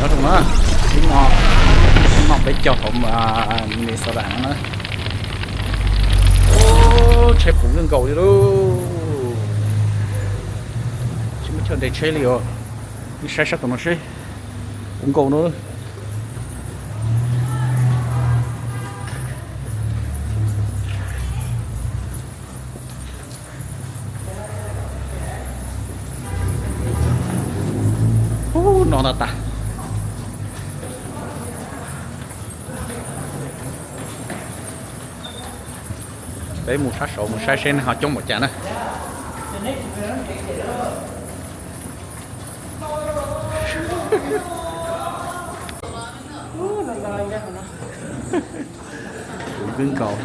Zoo na, hnub no, hnub no peb caug hauv Minnesota no na. Tsheb puv kawg nkaus li lauj. Tsis muaj chaw nres tsheb li os. Mus saib sab tom no seb, puv nkaus no. Ub, no ntag tas. Peb mus sab saud mus saib seb neeg ho coob npaum cas na. Puv kawg nkaus.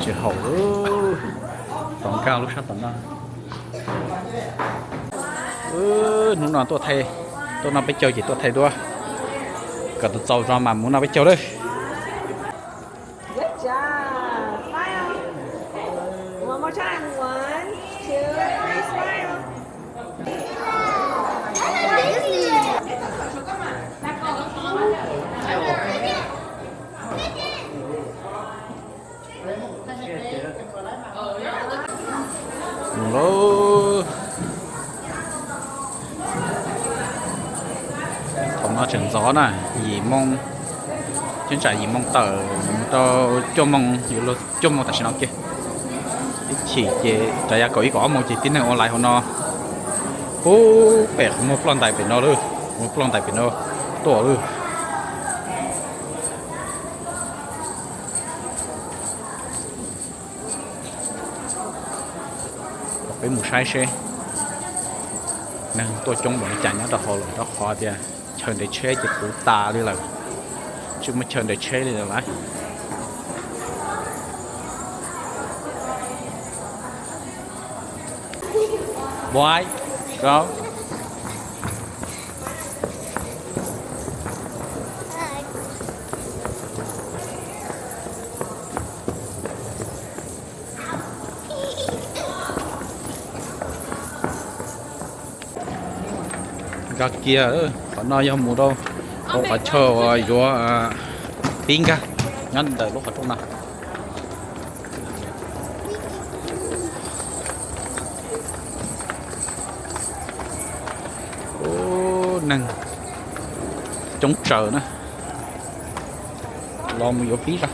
Tsis haum, tom nkag lub sab tom no. Hnub no tuaj thaij, tuaj noj peb caug ces tuaj thaij duab kom tau txaus zog mas mus noj peb caug lawm. Good job. Smile. One more time. One, two, three, smile. Mus lauj. Thaum no tseem ntxov na, yim moo, cheeb tsam yim moo tawm mus rau cuaj moo, yuav luag cuaj moo tam sim no kiag. Ib chim ces rov yav kaum ib kaum ob moo ces tib neeg ua lais hauv no. Ub, pem qhov muag ploj ntais pem no lawm, muag ploj ntais pem no tuaj lawm. Peb mus saib seb neeg tuaj coob npaum li cas nyob rau hauv lawm, rau qhov tias chaw nres tsheb ces puv tas li lawm, tsis muaj chaw nres tsheb li lawm lauj. Boy, girl. Nkag kiag, qhov no yog mus rau hauv qhov chaw uas yuav pib nkag nyob ntawm lub qhov rooj no. Ub, neeg coob tsaws na, los mus yuav pib zog.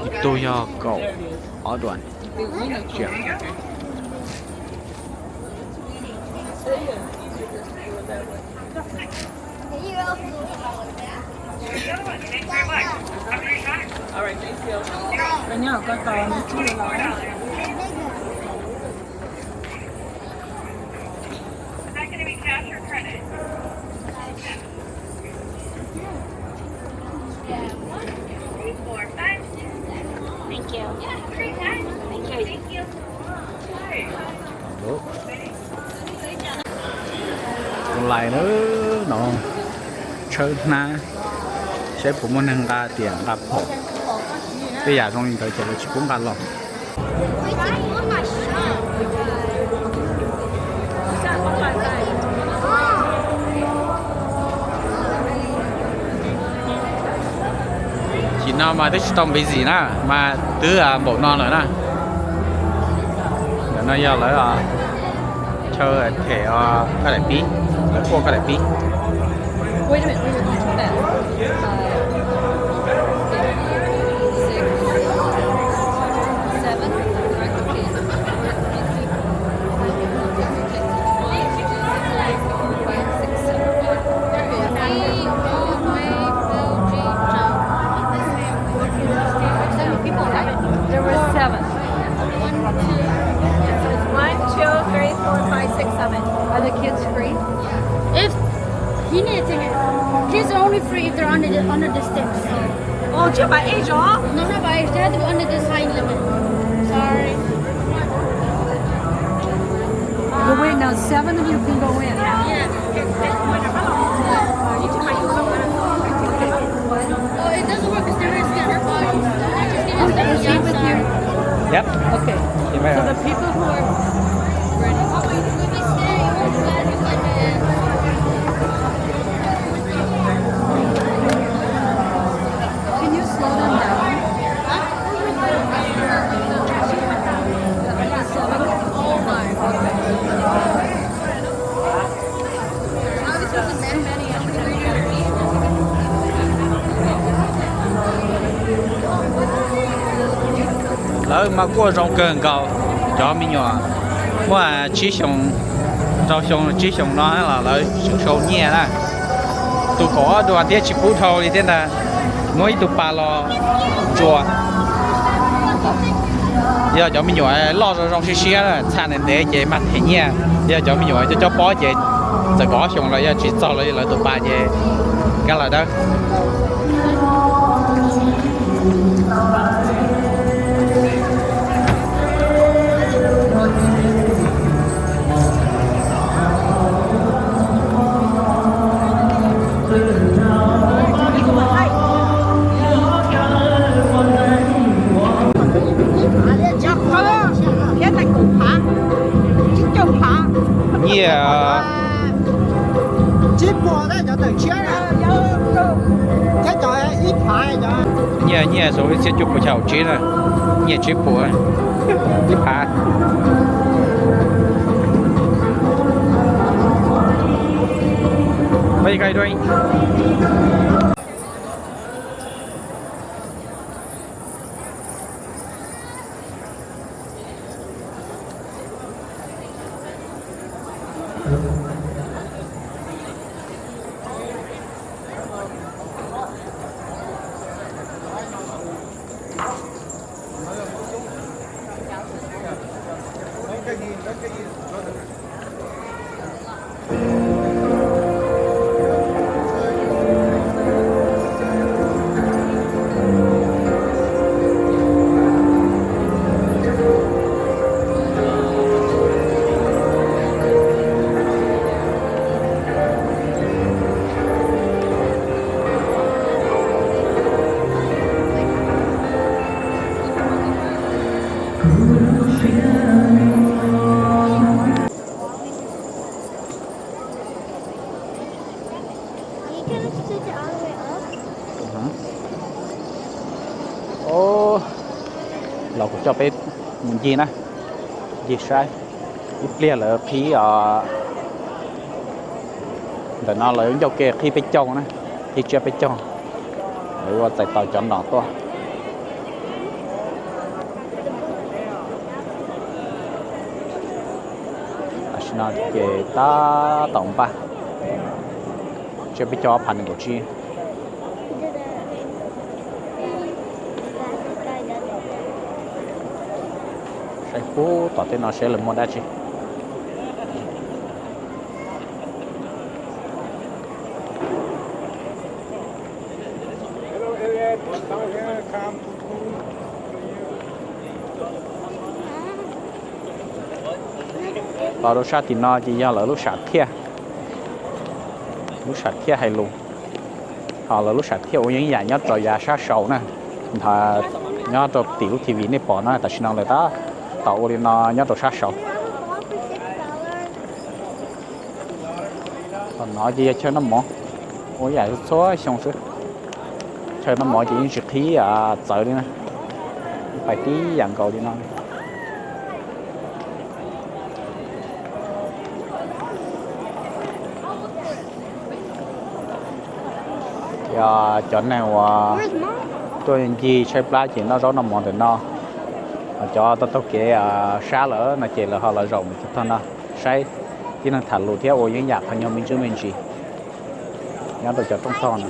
Ib tug yog kaum ob duas. Thank you. Thank you. Ua lais na, no tshawb hnab, saib puas muaj neeg nqa tias nqa phom. Tej yam zoo li ntawd ces lawv tsis pub nqa los. Chim no mas twb tsis tau busy na, mas twb npaum no lawm na. Ntawm no yog lawv chaw them koj daim pib, lawv kuaj koj daim pib. There were seven. One, two, three, four, five, six, seven. Are the kids free? If he needs it, kids are only free if they're under the, under the sticks. Oh, just by age, oh? No, not by age. They have to be under this height limit. Sorry. But wait, now seven of you can go in. Yeah. Oh, it doesn't work 'cause they're gonna get her body. Is he with you? Yep. Okay. So the people who are ready. Can you slow them down? Lawv mas kuj zoo kawg nkaus, cov me nyuam muaj tsib xyoos, rau xyoo tsib xyoos no los lawv tseem sau nyiaj na. Tus kaum ob dua thiab tsis pub dhau li thiab ntag, muab ib tug pas los ntsuas. Yog cov me nyuam loj zoo zoo siab siab txhaj ntev ntev ces mag them nyiaj, yog cov me nyuam coj coj pob ces txawm kaum ob xyoos los yog tsis txog los lawv tus pas ces kab lawm dawb. Nyiaj tsib puas, nyiaj, nyiaj xu ib txhiab cuaj puas xya caum tsib na, nyiaj tsib puas ib phav. Los kuv coj peb mus ncig na, ncig saib ib pliag lawv qhib os. Ntawm no lawv ncauj ke qhib peb caug na, qhib tsiab peb caug, lawv ua txais tos cov nom tuaj. Tam sim no ces tab tom npaj, tsiab peb caug ob phav nees nkaum tsib. Saib puag tom tej no saib lawv muaj dab tsi. Los rau sab tim no ces yog lawv lub sam thiaj, lub sam thiaj hais lus. Ho lawv lub sam thiaj ua yeeb yam nyob rau yav sab saud na, ntawd nyob rau tim lub T V nej pom no tam sim no lawv tab tom ua li no nyob rau sab saud. Qhov no ces yog chaw noj mov, ua yam txhua xyoo xwb. Chaw noj mov ces yeej tsis qhib txawv li na, pais tib yam nkaus li no. Yog cov neeg uas tuaj ncig tshaib plab ces noj zaub noj mov ntawm no. Ho cov tau taug kev sab lawm no ces lawv ho los zaum mus txog no saib tib neeg tham lus thiab ua yeeb yam qhov nyuag me ntsuj me ntsis nyob rau cov rooj tog no.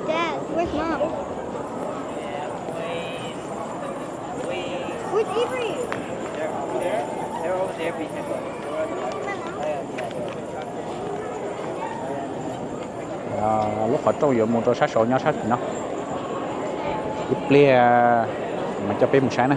Dad, where's Mom? Where's Avery? They're over there. They're over there behind the door. They're on the other side. Oh, yeah, yeah, yeah. Lub qhov rooj yuav mus rau sab saud nyob sab tim no. Ib pliag mas coj peb mus saib na.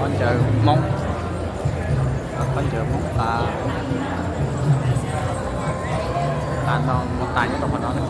Qhov ncauj Hmoob, qhov ncauj Hmoob tas, tas no mus tas nyob rau qhov no.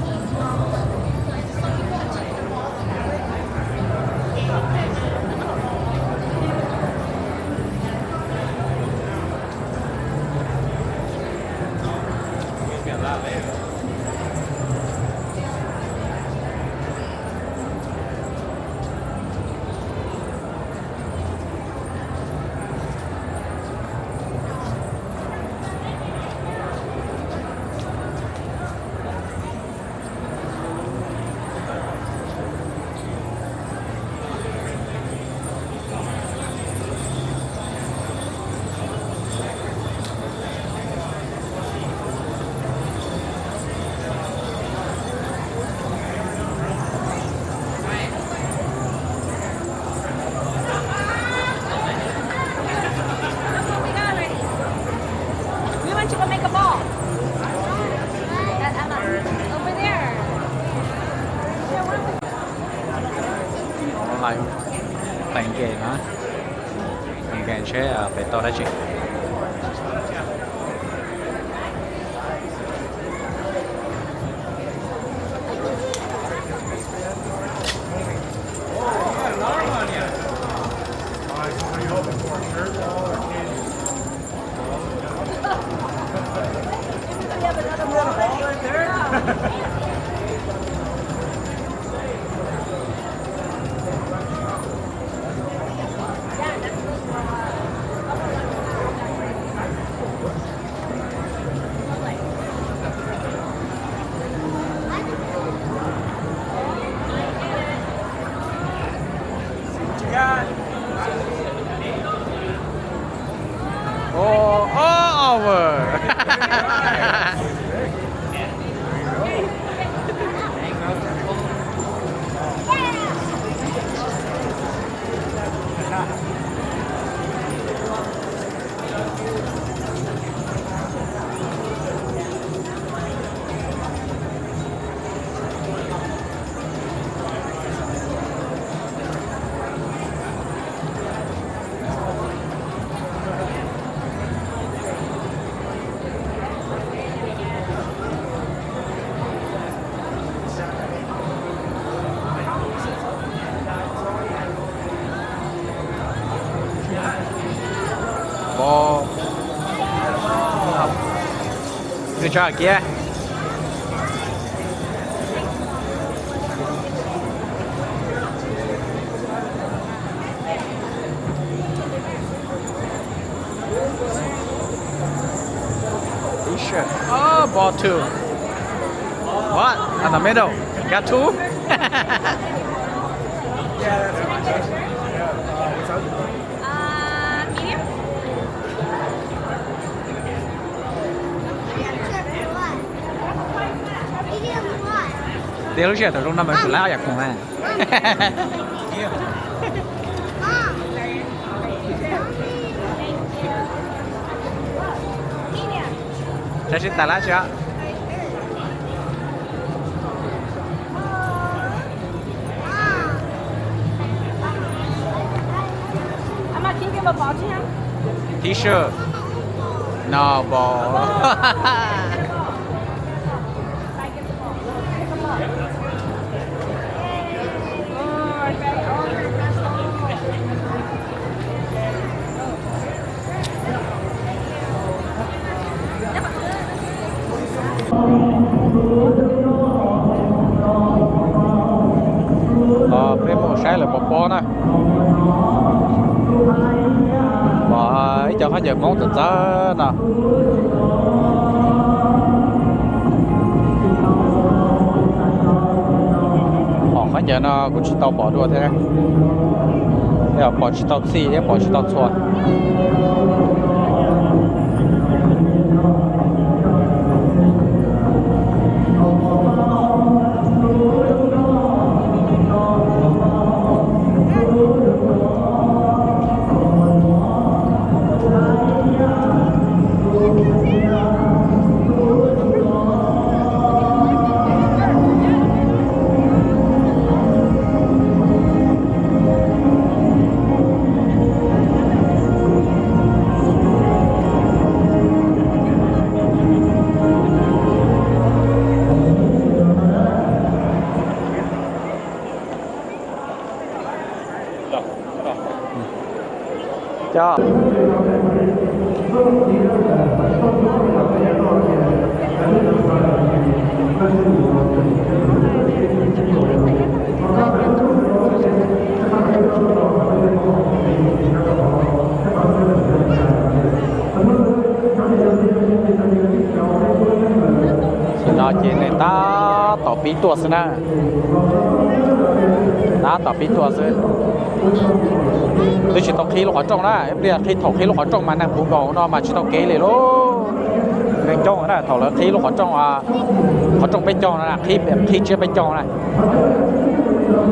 Teem nkees no, teem nkees seb pem tau dab tsi. Oh, all over. Pov, nws tso kiag. T-shirt. Oh, bought two. What? In the middle. Got two? Uh, medium? Tias lub sij hawm thaum zoo no mas tseem laib ob yam khoom na. Tsav sib tas lab tsi. T-shirt. No ball. Peb mus saib lawv pov pob na. Pom ib co khaub ncaws Hmoob txawv txawv no. Pom khaub ncaws no kuv tsis tau pom dua thiab. Pom tsis tau txij thiab pom tsis tau txhua. Tam sim no ces neeg tab tom pib tuaj xwb na. Tab tom pib tuaj xwb. Twb tsis tau qhib lub qhov rooj na, ib pliag qhib, thaum qhib lub qhov rooj mas neeg puv nkaus no mas tsis tau kev li lauj. Neeg coob na, thaum lawv qhib lub qhov rooj, qhov rooj peb caug no, qhib, qhib tsiab peb caug na.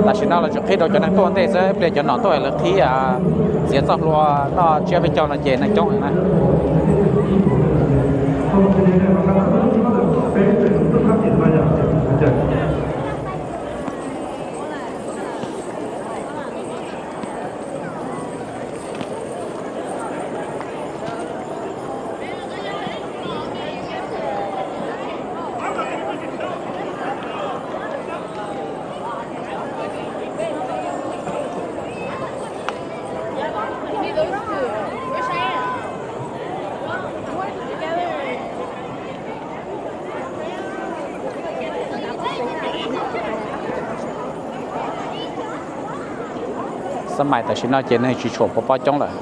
Tam sim no lawv tseem qhib rau cov neeg tuaj ntej xwb, ib pliag cov nom tuaj lawv qhib txiav txoj hlua noj tsiab peb caug no ces neeg coob heev na. Xab mais tam sim no ces neeg tsis tshua pov pob coob lawm.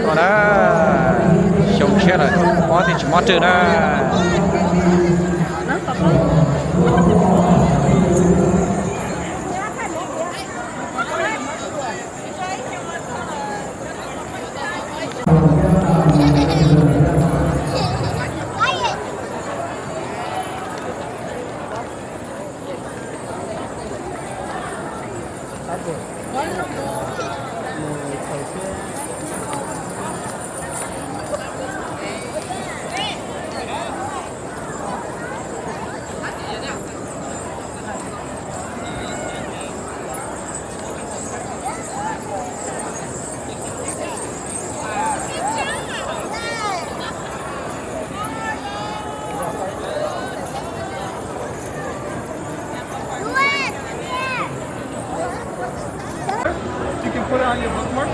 Tuaj na, xyoo tshiab lawm mob thiaj tsis mob rwg na. You can put it on your bookmark.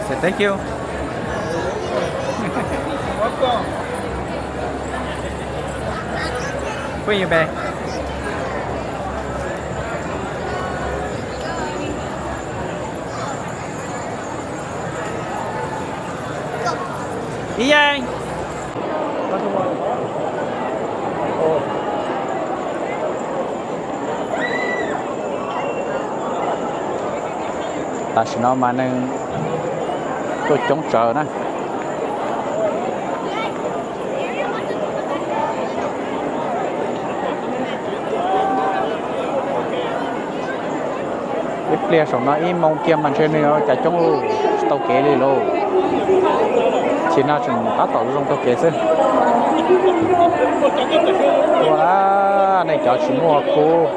Say thank you. Welcome. Phooj ywg pem. Ib yeej. Tam sim no mas neeg tuaj coob tsawv na. Ib pliag saum no ib moos kiag mas ntshe nws cas coob lawm. taug kev li lauj. Tsis no tseem tab tom zoo taug kev xwb. Ua, nej cov tsis muaj khub,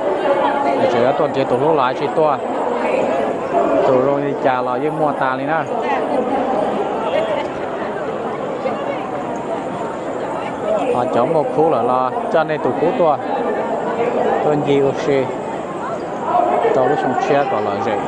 nej tseem yuav tuaj nrhiav tus hlub los tsis tuaj. Tus zoo li cas los yeej muaj tas li na. Ho cov muaj khub lawm los coj nej tus khub tuaj, tuaj ncig ua si rau lub xyoo tshiab kom lom zem.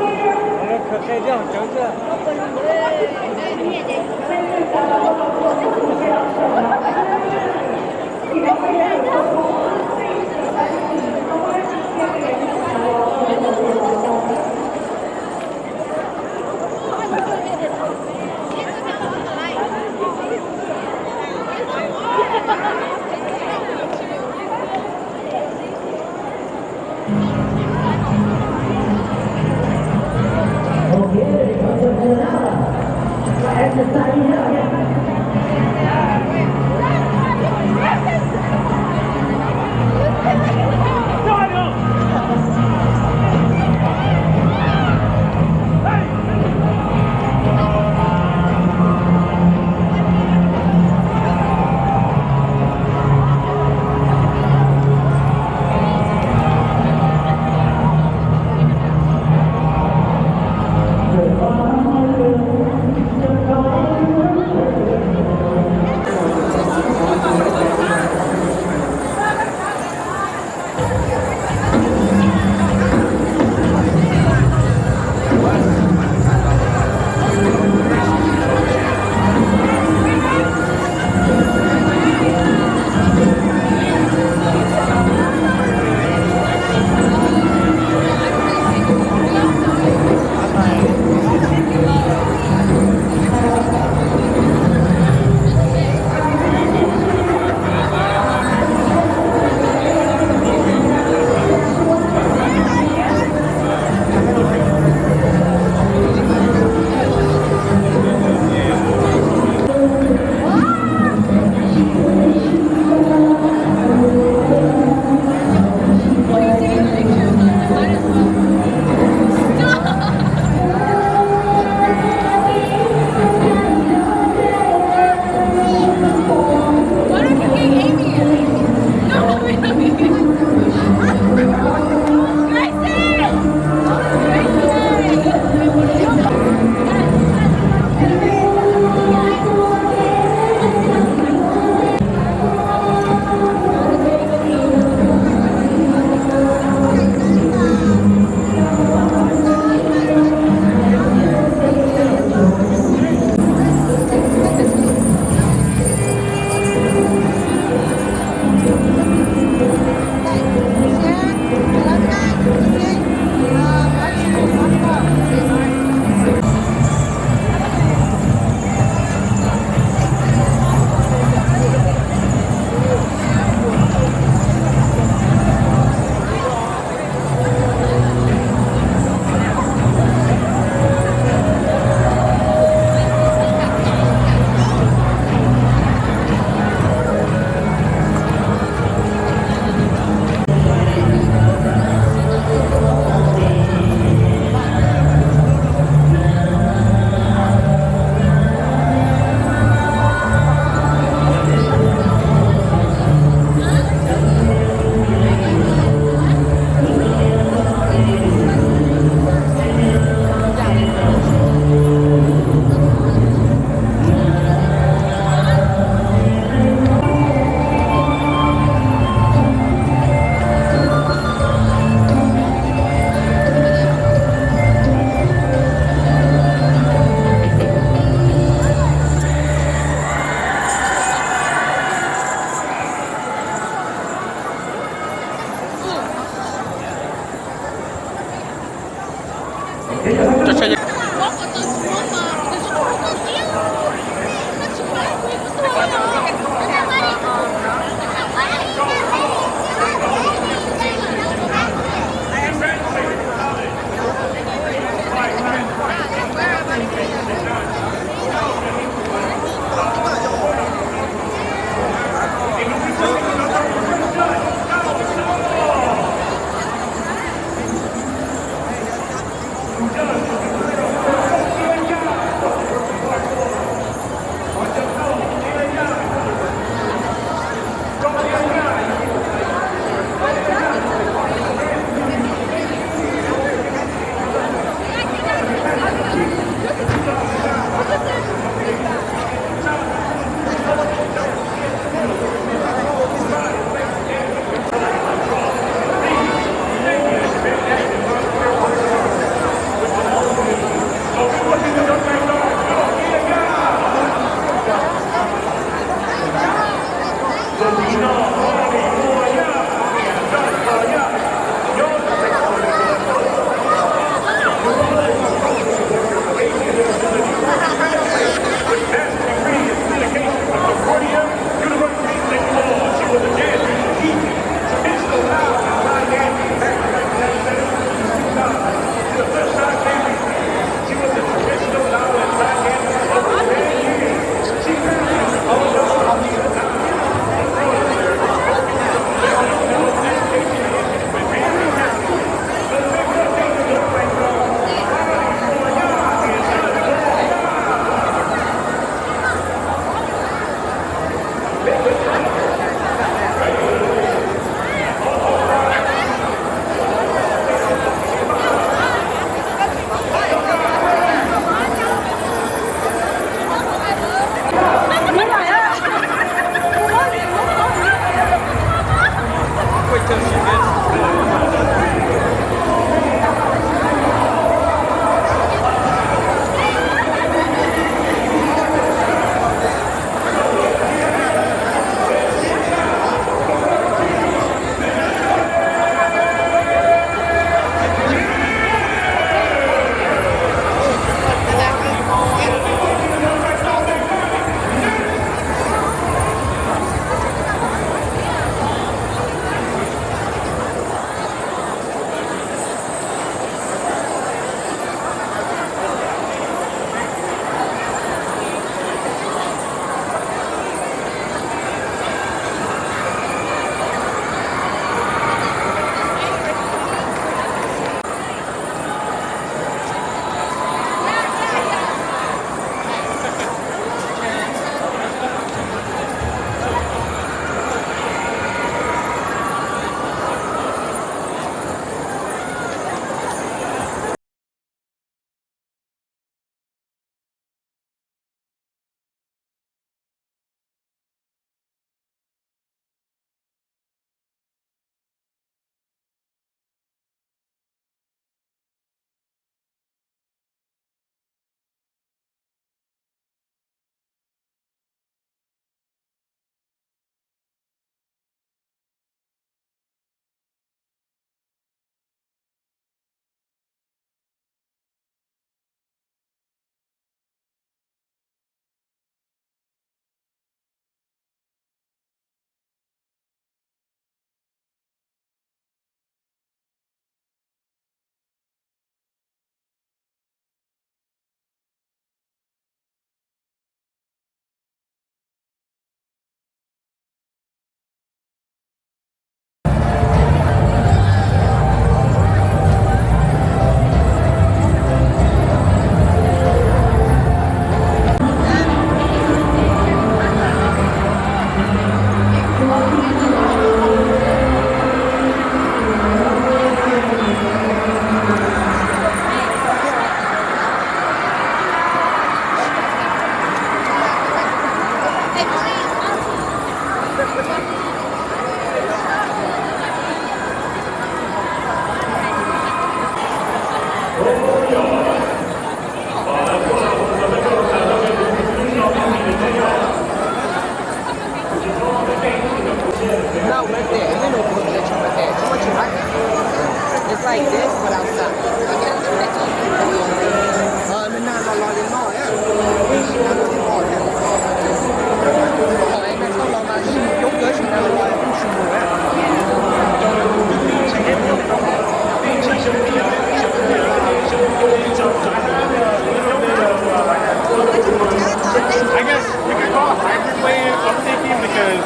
It's like a hybrid way of thinking because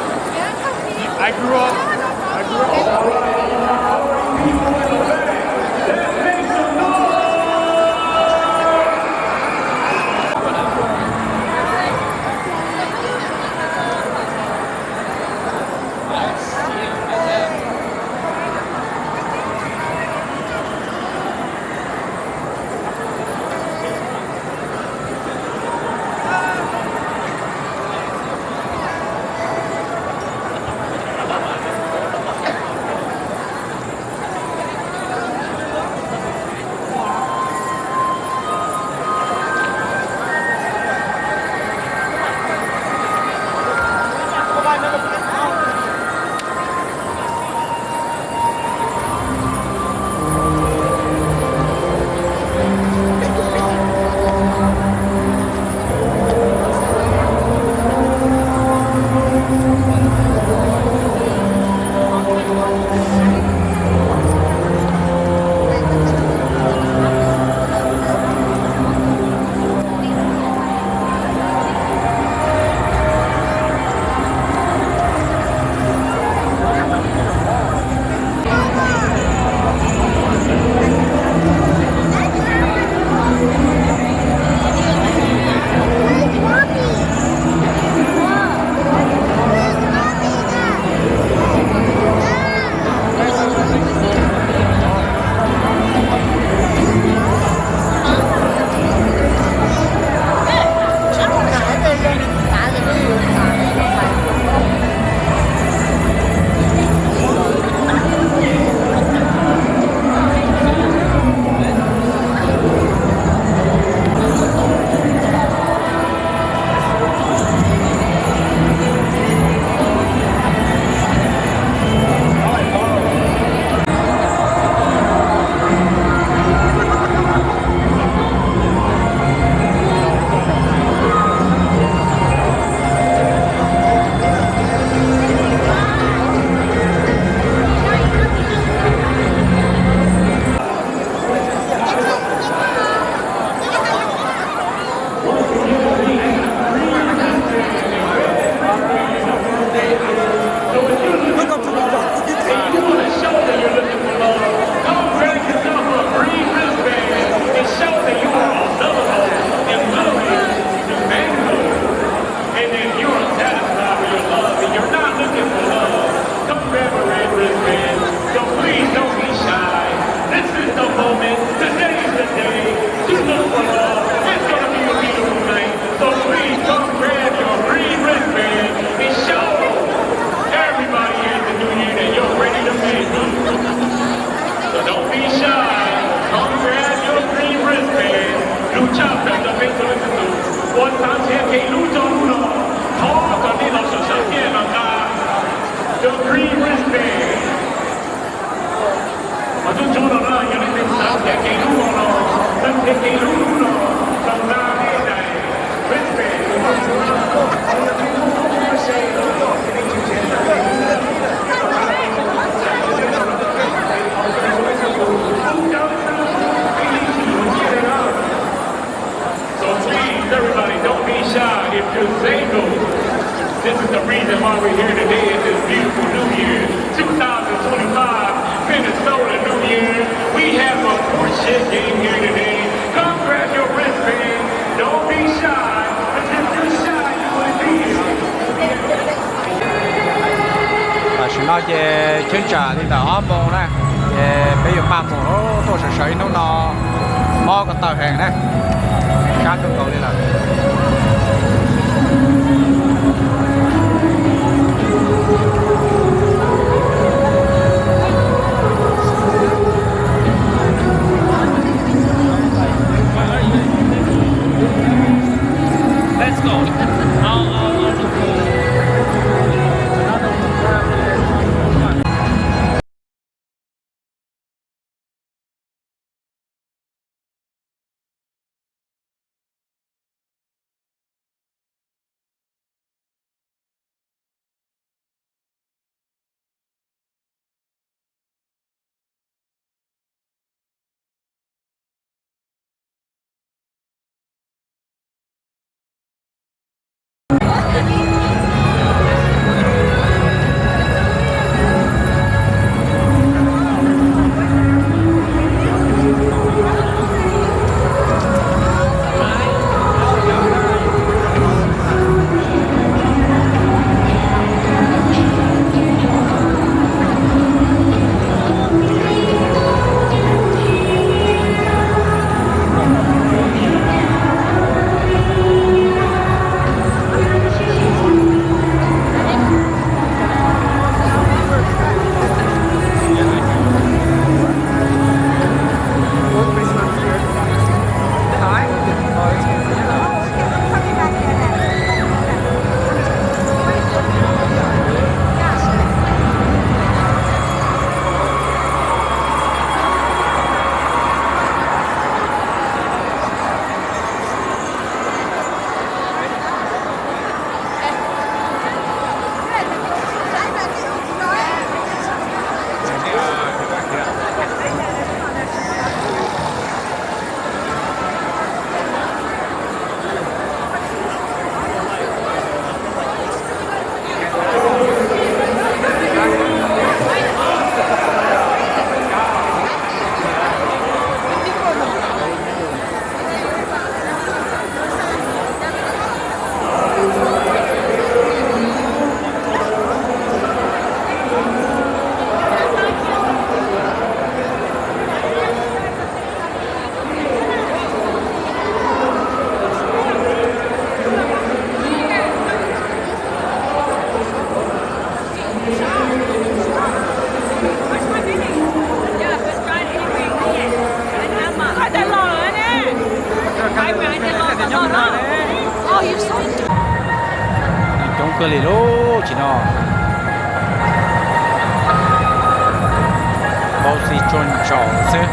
I grew up, I grew up. And if you are satisfied with your love and you're not looking for love, come grab a red wristband. So please don't be shy. This is the moment. Today is the day to look for love. It's gonna be a beautiful night. So please come grab your green wristband and show everybody here at the New Year that you're ready to make love. So don't be shy. Come grab your green wristband. Lub tshaj plaws rau peb txhua leej txhua tus. Ua txhav nrhiav kev hlub rau hnub no. Thov kom nej los sawv sawv thiaj los nqa the green wristband. Mas tub ntsuab los na, yog nej txhav nrhiav kev hlub no, txhav nrhiav kev hlub no, los nqa nej daim wristband. So please, everybody, don't be shy if you're single. This is the reason why we're here today at this beautiful New Year, two thousand twenty-five Minnesota New Year. We have a horseshit game here today. Come grab your wristband. Don't be shy, because if you're shy, you wouldn't be here. Tam sim no ces cheeb tsam li ntawm ob moos na, ces peb yuav maj mus tuaj sawv sawv ib hnub no, mob ko taw heev na, kab kawg nkaus li lawm. Li lub tsis no, npau xi tsuag ntsaum xwb.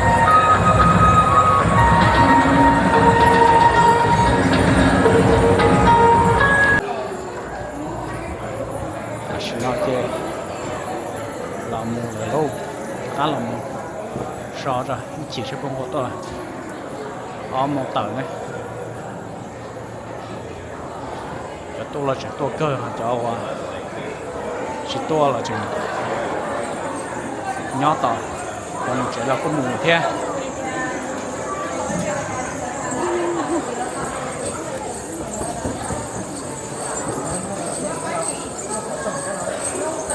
Tam sim no ces los mus lawm lauj, rov qab los mus so rau ib chim seb puas nqua tuaj, ob moos tawm ne. Cov tuaj los tseem tuaj kawg, cov uas tsis tuaj los tseem nyob tos, cov mus tsev los kuj mus thiab.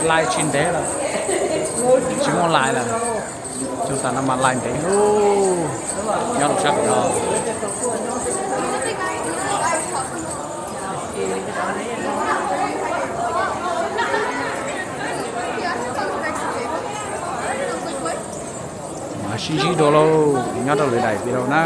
Lais tsis ntev lawm, tsis muaj lais lawm. Xyoo tas no mas lais ntev lauj, nyob rau sab pem no. Mas sib ntsib dua lauj, nyob rau lwm daim video na.